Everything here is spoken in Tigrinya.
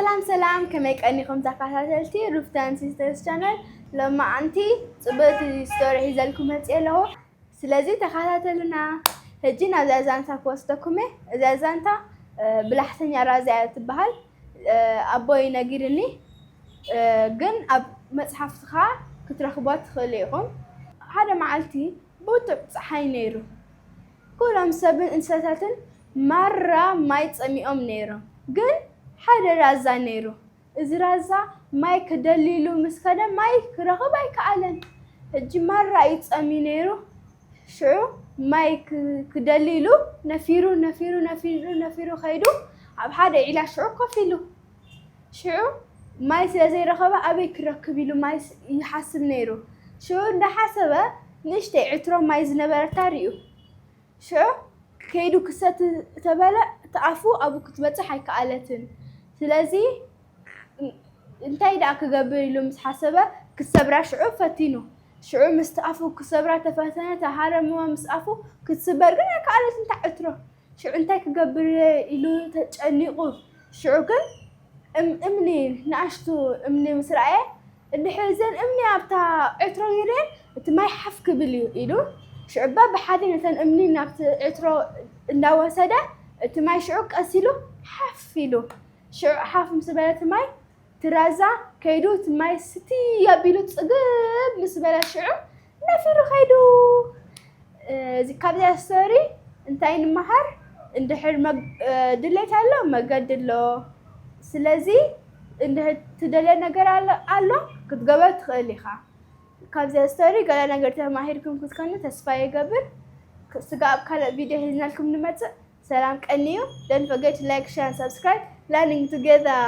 ሰላም ሰላም፣ ከመይ ቀኒኹም ተኸታተልቲ ሩፍታን ሲስተርስ ቻነል? ሎማዓንቲ ጽብቕቲ ስቶሪ ሒዘልኩም መጽየ ኣለኹ። ስለዚ ተኸታተሉና። ሕጂ ናብዛ ዛንታ ክወስደኩም እየ። እዛ ዛንታ ብላሕተኛ ራዛ እያ ትበሃል። ኣቦይ ነጊርኒ። ግን ኣብ መጽሓፍትኻ ክትረኽቧ ትኽእሉ ኢኹም። ሓደ መዓልቲ ብርቱዕ ጸሓይ ነይሩ። ኩሎም ሰብን እንስሳታትን ማራ ማይ ጸሚኦም ነይሮም። ግን ሓደ ራዛ ነይሩ። እዚ ራዛ ማይ ክደሊ ኢሉ ምስ ከደ ማይ ክረኽብ ኣይከኣለን። ሕጂ ማራ እዩ ጸምዩ ነይሩ። ሽዑ ማይ ክ- ክደሊ ኢሉ ነፊሩ ነፊሩ ነፊሩ ነፊሩ ከይዱ ኣብ ሓደ ዒላ ሽዑ ኮፍ ኢሉ። ሽዑ ማይ ስለ ዘይረኸበ ኣበይ ክረክብ ኢሉ ማይ ስ- ይሓስብ ነይሩ። ሽዑ እንዳሓሰበ ንእሽተይ ዕትሮ ማይ ዝነበረታ ርእዩ። ሽዑ ከይዱ ክሰቲ ተበለ እቲ ኣፉ ኣብኡ ክትበጽሕ ኣይከኣለትን። ስለዚ እንታይ ደኣ ክገብር ኢሉ ምስ ሓሰበ ክሰብራ ሽዑ ፈቲኑ። ሽዑ ምስቲ ኣፉ ክሰብራ ተፈተነ፣ ተሃረምዋ ምስ ኣፉ ክትስበር ግን ኣይከኣለትን እታ ዕትሮ። ሽዑ እንታይ ክገብር ኢሉ ተጨኒቑ። ሽዑ ግን እም- እምኒ ንኣሽቱ እምኒ ምስ ረኣየ እንድሕር እዘን እምኒ ኣብታ ዕትሮ ይርኤን እቲ ማይ ሓፍ ክብል እዩ ኢሉ ሽዑ በብሓደ ነተን እምኒ ናብቲ ዕትሮ እንዳወሰደ እቲ ማይ ሽዑ ቀስ ኢሉ ሓፍ ኢሉ ሽዑ ሓፍ ምስ በለ እቲ ማይ እቲ ራዛ ከይዱ እቲ ማይ ስትይ ኣቢሉ ጽግብ ምስ በለ ሽዑ ነፊሩ ከይዱ። እዚ ካብዚኣ ስቶሪ እንታይ ንምሃር? እንድሕር መግ- ድሌት ኣሎ መገዲ ኣሎ። ስለዚ እንድሕር ትደልዮ ነገር ኣሎ ኣሎ ክትገብሮ ትኽእል ኢኻ። ካብዚኣ ስቶሪ ገለ ነገር ተማሂርኩም ክትኮኑ ተስፋ ይገብር። ስጋብ ኣብ ካልእ ቪድዮ ሒዝናልኩም ንመጽእ። ሰላም ቀንዩ። Don't forget to like, share and subscribe. Learning together.